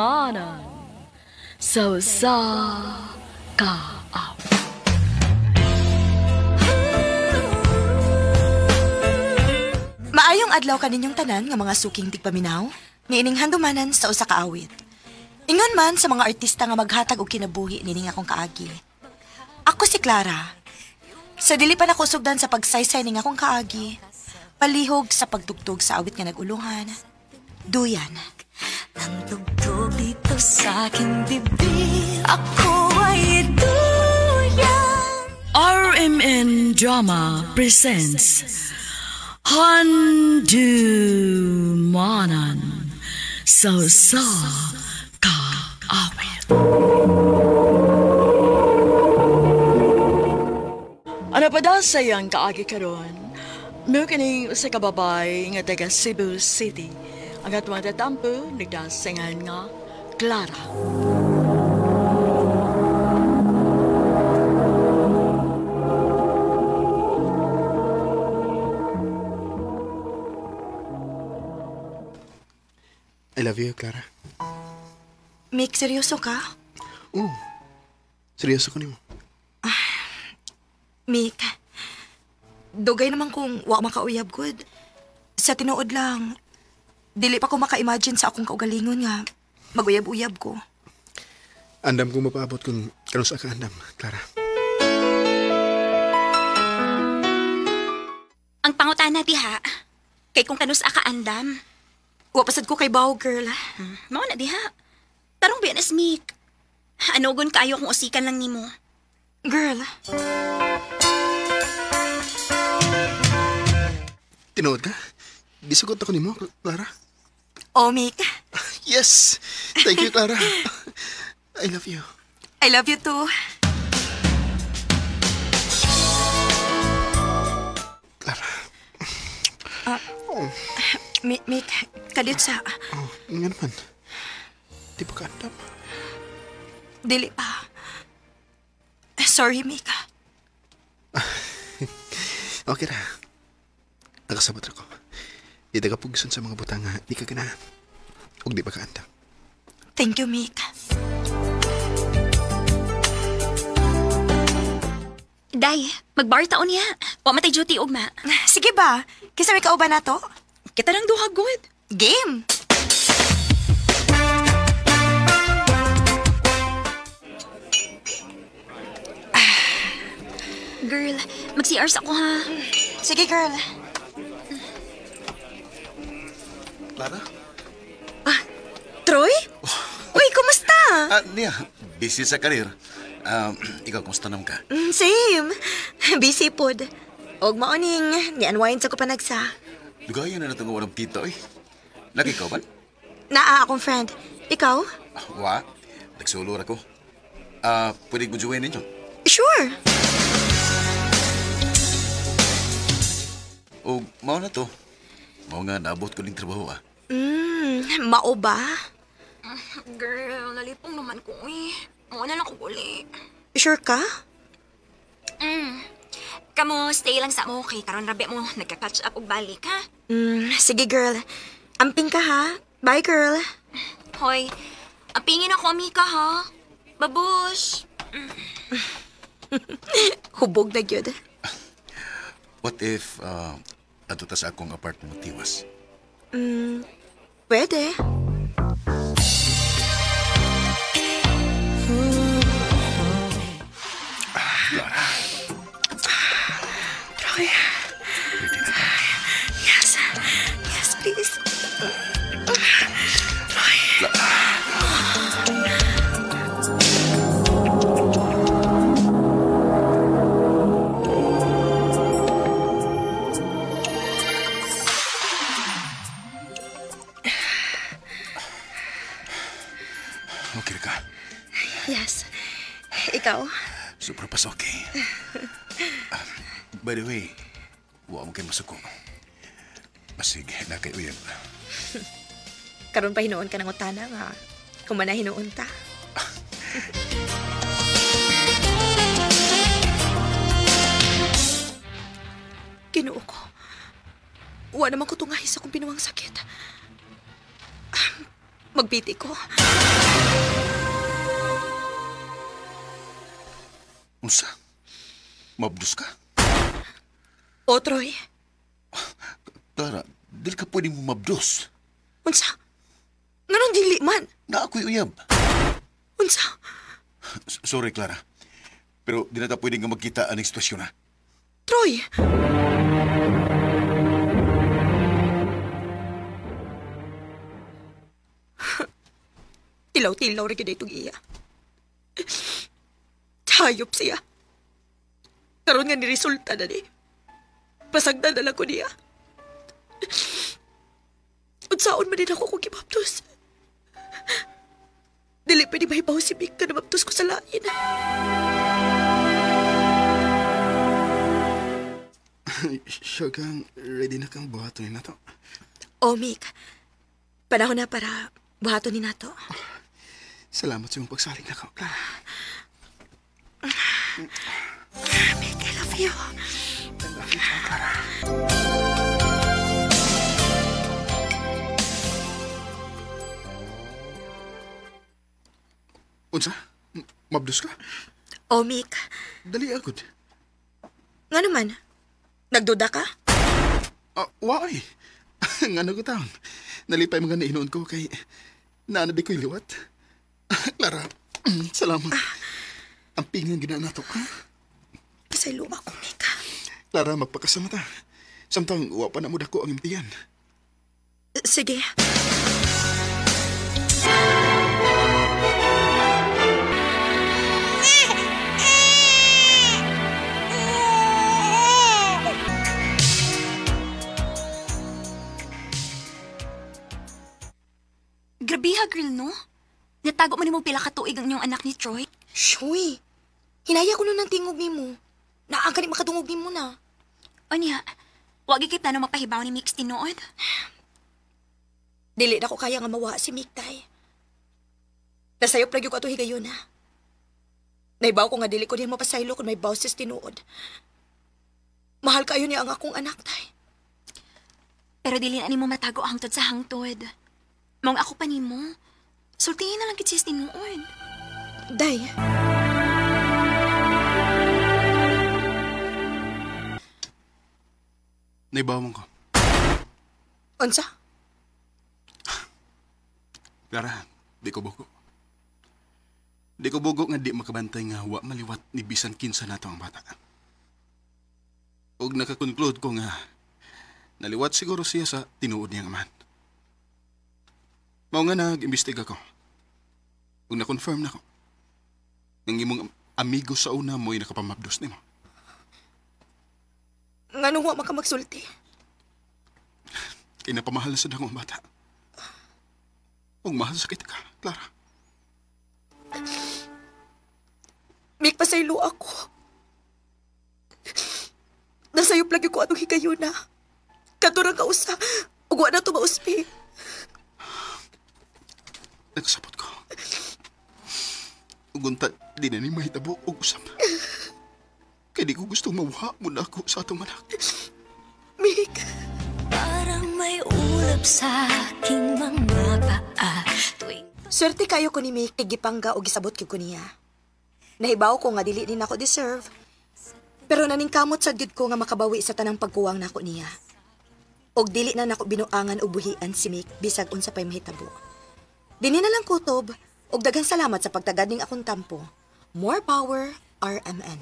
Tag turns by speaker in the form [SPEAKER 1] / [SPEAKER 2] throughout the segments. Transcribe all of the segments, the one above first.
[SPEAKER 1] Handumanan sa usa ka awit.
[SPEAKER 2] Maayong adlaw kaninyong tanan nga mga suking tigpaminaw, niining handumanan sa usa ka awit. Ingon man sa mga artista nga maghatag og kinabuhi nining akong kaagi. Ako si Clara. Sa dili pa nako sugdan sa pagsaysay ning akong kaagi, palihog sa pagtugtog sa awit nga nag-ulungan, Duyan.
[SPEAKER 3] Ang tugtog dito sa aking bibig, ako ay duyan.
[SPEAKER 1] RMN Drama presents Handumanan sa usa ka awit. Ano pa daw sa iyang kaagi karon? Mao kining usa ka babay nga taga Cebu City. Ang atong tatampo nagdasingan nga Clara.
[SPEAKER 4] I love you, Clara.
[SPEAKER 2] Mick, seryoso ka?
[SPEAKER 4] Oo. Seryoso ko nimo.
[SPEAKER 2] Mick, dugay naman kung wa makauyab good. Sa tinuod lang, dili pa ko maka-imagine sa akong kaugalingon nga maguyab-uyab ko.
[SPEAKER 4] Andam kong mapaabot kung kanus-a ka andam, Clara.
[SPEAKER 5] Ang pangutana diha, kay kung kanus-a ka andam.
[SPEAKER 2] Wa pasad ko kay Bao, girl.
[SPEAKER 5] Mao na diha. Tarong biya na si Mick. Anogon kaayo kung usikan lang nimo.
[SPEAKER 2] Girl.
[SPEAKER 4] Tinuod ka? Disugot ako nimo, Clara.
[SPEAKER 2] Oh, Mick.
[SPEAKER 4] Yes! Thank you, Clara. I love you.
[SPEAKER 2] I love you too.
[SPEAKER 4] Clara.
[SPEAKER 2] Mick, kalit sa...
[SPEAKER 4] Oh, nga naman. Di pa kaandam.
[SPEAKER 2] Dili pa. Sorry, Mick.
[SPEAKER 4] Okay ra. Nakasabot ako. Di ka pugson sa mga butang nga di ka ganahan. Ug di pa kaandam.
[SPEAKER 2] Thank you, Mick.
[SPEAKER 5] Day, magbar taon niya. Wa matay duty ugma.
[SPEAKER 2] Sige ba? Kisa may kauban na to?
[SPEAKER 5] Kita lang duha good.
[SPEAKER 2] Game!
[SPEAKER 5] Girl, mag-CRs ako ha.
[SPEAKER 2] Sige, girl.
[SPEAKER 6] Clara?
[SPEAKER 2] Troy? Uy, kumusta?
[SPEAKER 6] Niya, busy sa karir. Ikaw, kumusta naman ka?
[SPEAKER 2] Same. Busy pod. Og maoning, ni-unwind sa ko panagsa.
[SPEAKER 6] Lugayan na natong walang tito eh. Lagi ka ba?
[SPEAKER 2] Naa akong friend. Ikaw?
[SPEAKER 6] Wa, nagsulo ra ko. Pwede ko join ninyo?
[SPEAKER 2] Sure.
[SPEAKER 6] O, mao na to. Mao nga, naabot ko ning trabaho ah.
[SPEAKER 2] Mao ba?
[SPEAKER 5] Girl, nalipong naman ko eh. Mao na lang ko uli.
[SPEAKER 2] Sure ka?
[SPEAKER 5] Kamo, stay lang sa mo. Kay karon rabi mo, nagka-catch up og balik ha?
[SPEAKER 2] Sige girl. Amping ka ha. Bye girl.
[SPEAKER 5] Hoy, ampingin ako, Mika ha? Babush!
[SPEAKER 2] Hubog na gyud.
[SPEAKER 6] What if, ato ta sa akong apartment tiwas?
[SPEAKER 2] Pwede. Troy. Yes. Yes, please. Troy.
[SPEAKER 6] Okay ka?
[SPEAKER 2] Yes. Ikaw?
[SPEAKER 6] Super pas okay. By the way, wa mo kay masuko. Basig, na kay uyab.
[SPEAKER 2] Karon pa hinuon ka ng utana nga. Kung man na hinuon ta. Ginoo ko. Wa naman ko tungahi sa akong pinuwang sakit. Magpiti ko.
[SPEAKER 6] Unsa? Mabdos ka?
[SPEAKER 2] O, Troy.
[SPEAKER 6] Clara, dili ka pwedeng mabdos.
[SPEAKER 2] Unsa? Nganong dili man?
[SPEAKER 6] Na ako'y uyab.
[SPEAKER 2] Unsa?
[SPEAKER 6] Sorry, Clara. Pero di na ta pwedeng nga magkita aning sitwasyon, ha?
[SPEAKER 2] Troy! Tilaw-tilaw rin gid itong iya. Hayop siya. Karon nga niresulta na ni. Pasagdan na lang ko niya. Unsaon man din ako kung gibaptos. Dili pwede mahibaw si Mick na nabaptos ko sa lain.
[SPEAKER 4] Sure kang ready na kang buhaton ni nato.
[SPEAKER 2] Oh, Mick. Panahon na para buhaton ni nato.
[SPEAKER 4] Salamat sa iyong pagsalig na ka, Clara.
[SPEAKER 2] Mick, I love you.
[SPEAKER 4] I love you, Clara. Unsa? Mabdos ka?
[SPEAKER 2] Oh, Mick.
[SPEAKER 4] Dali agad.
[SPEAKER 2] Nga naman? Nagduda ka?
[SPEAKER 4] Why? Nga na ko taon. Nalipay mga nainoon ko kay naanabi ko'y liwat. Clara, salamat. Ang pingang ginanato ka.
[SPEAKER 2] Pasaylo ako, Mick.
[SPEAKER 4] Clara, magpakasama ta. Samtang wa pa na mo dako ang imtiyan.
[SPEAKER 2] Sige.
[SPEAKER 5] Grabiha, girl, no? Natago mo nimo pila ka tuig ang inyong anak ni Troy.
[SPEAKER 2] Shuy! Hinaya ko nun ng tingog nimo. Naang ka ni makadungog nimo na.
[SPEAKER 5] Onya, wag ikit na mapahibaw ni Mix tinuod.
[SPEAKER 2] Dili na ko kaya nga mawa si Mick, tay. Nasayop lagi ko ato higayon, ha? Naibaw ko nga dili ko niya mapasaylo kung may boses tinuod. Mahal kayo niya ang akong anak, tay.
[SPEAKER 5] Pero dili na nimo matago hangtod sa hangtod. Mong ako pa nimo. Sultihin na lang kit siya tinuod.
[SPEAKER 2] Day.
[SPEAKER 4] Naibaw mo ko.
[SPEAKER 2] Unsa?
[SPEAKER 4] Clara, di ko bugo. Di ko bugo nga di makabantay nga wa maliwat ni bisan kinsa nato ang bata. Og nakakonclude ko nga naliwat siguro siya sa tinuod niyang amahan. Mao nga nag-imbestiga ko. Ug na-confirm na ko. Ang imong amigo sa una mo'y nakapamabdos nimo.
[SPEAKER 2] Nganong wa man ka magsulti?
[SPEAKER 4] Kay napamahal na sa dako ang bata. Ug mahal sa kita ka, Clara.
[SPEAKER 2] Mick, pasaylo ako. Nasayop lagi ko atong higayuna. Katurang kausa. Ug wa na to mauspi.
[SPEAKER 4] Nagsapot ko. Ug unta, di na ni mahitabo og usap. Kay di ko gustong mawha mo na ako sa atong anak.
[SPEAKER 2] Mick!
[SPEAKER 3] Parang may ulap sa aking mga paa. Tuwing
[SPEAKER 2] Swerte kayo ko ni Mick, tigipangga o gisabot ko niya. Nahibaw ko nga dili din ako deserve. Pero naningkamot sad gyud ko nga makabawi sa tanang pagkuwang nako niya. Og dili na nako binuangan og buhian si Mick bisag unsa pay mahitabo. Dini na lang kutob og daghang salamat sa pagtagad ning akong tampo. More power, RMN.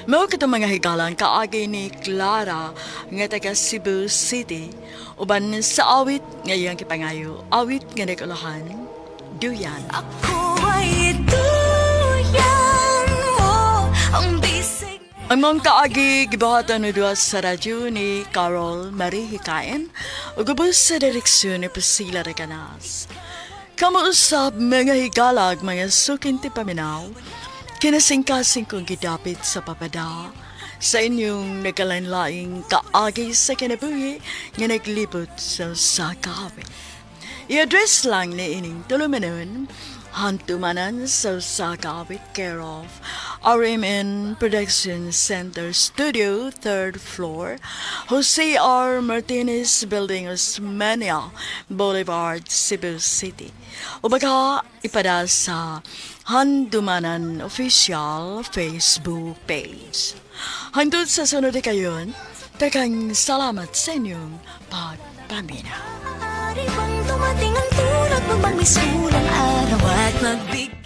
[SPEAKER 1] Mao katong mga higalan kaagi ni Clara nga taga Cebu City uban sa awit nga iyang gipangayo, awit nga nagulahan, Duyan.
[SPEAKER 3] Ako ay duyan mo ang bisig.
[SPEAKER 1] Ang mga kaagi gibuhatan ni duha sa radyo ni Carol Marie Hikain ug ubos sa direksyon ni Priscilla Recanas. Kamuusap mga higalag mga sukinti paminaw, kinasingkasing kong gidapit sa papada sa inyong nagkalain-laing kaagi sa kinabuhi nga naglibot sa sakawit. I-address lang ni ining tulumanon, hantumanan sa sakawit care of RMN Production Center Studio, 3rd floor, Jose R. Martinez Building, Osmeña Boulevard, Cebu City. O baka ipada sa Handumanan Official Facebook page. Hangtod sa sunod kayon, daghang salamat sa inyong pagpaminaw.
[SPEAKER 3] Maaari bang dumating ang tulad mo bang misulang araw at magbigay